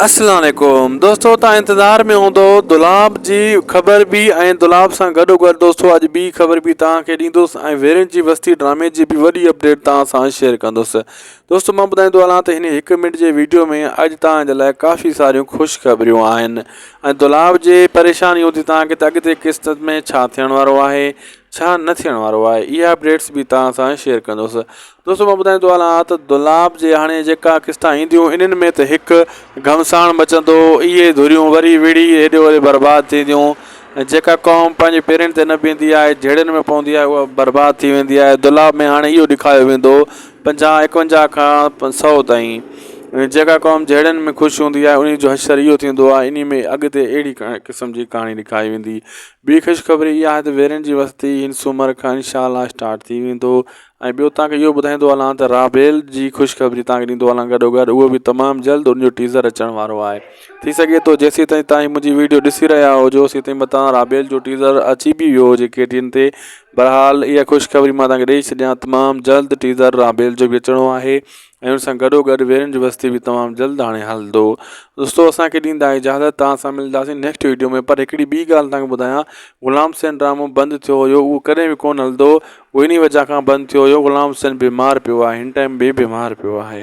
اسلام عليڪم دوستو تان انتظار ۾ هوندو دولاب جي خبر به ۽ دولاب سان گڏو گڏ دوستو اڄ ٻي خبر به توهان کي ڏيندس ۽ ويرين جي وستي ڊرامي جي به وڏي اپڊيٽ توهان سان شيئر ڪندس دوستو مان ٻڌائيندو هلان ته هن هڪ منٽ جي ويڊيو ۾ اڄ توهان جي لاء ڪافي ساريون خوشخبريون آهن ۽ دولاب جي پريشاني هوندي توهان کي ته اڳتي قسط ۾ ڇا ٿيڻ وارو آهي ڇا نه ٿيڻ وارو آهي اها اپڊيٽس به توهان سان شيئر ڪندس دوستو مان ٻڌائيندو هلان ته دولاب جي هاڻي جيڪا قسطا اينديون انهن ۾ ته هڪ گهمساڻ مچندو اهي ڌريون وري وڙهي هيڏي هوڏي برباد ٿينديون ۽ جيڪا قوم پنهنجي پيرن تي نه بيهندي آهي جهيڙن ۾ پوندي آهي اها برباد ٿي ويندي آهي دولاب ۾ هاڻي اهو ڏيکاريو ويندو 50 51 کان 100 تائين جيڪا قوم جهيڙن ۾ خوش هوندي آهي انهي جو حشر اهو ٿيندو آهي انهي ۾ اڳتي اهڙي قسم جي ڪهاڻي ڏيکاري ويندي ٻي خوشخبري اها آهي ته ويرين جي وستي هن سومر کان انشاء الله اسٽارٽ ٿي ويندو ۽ ٻيو توهان کي اهو ٻڌائيندو هلان ته رابيل جي خوشخبري توهان کي ڏيندو هلان گڏو گڏ اهو به تمام جلد ان جو ٽيزر اچڻ وارو آهي ٿي سگهي ٿو جيسين تائين توهان منهنجي ويڊيو ڏسي رهيا هجو اوسين تائين متان رابيل جو ٽيزر اچي به ويو هجي ڪي ٽي اين تي بهرحال اها خوشخبري مان توهان کي ڏئي ڇڏيان تمام جلد ٽيزر رابيل جو به اچڻو آهي ۽ ان سان گڏو گڏ ويرين جي وستي به تمام جلد هاڻي هلندو دوستو اسان کي ڏيندا اجازت توهان سان ملنداسين نيڪسٽ ويڊيو ۾ پر هڪڙي ٻي ڳالهه توهان کي ٻڌايان غلام حسين ڊرامو بند ٿيو هيو اهو ڪڏهن به ڪونه هلندو اهو انهي وجه کان بند ٿيو هيو غلام حسين بيمار پيو آهي هن ٽائيم به بيمار پيو آهي.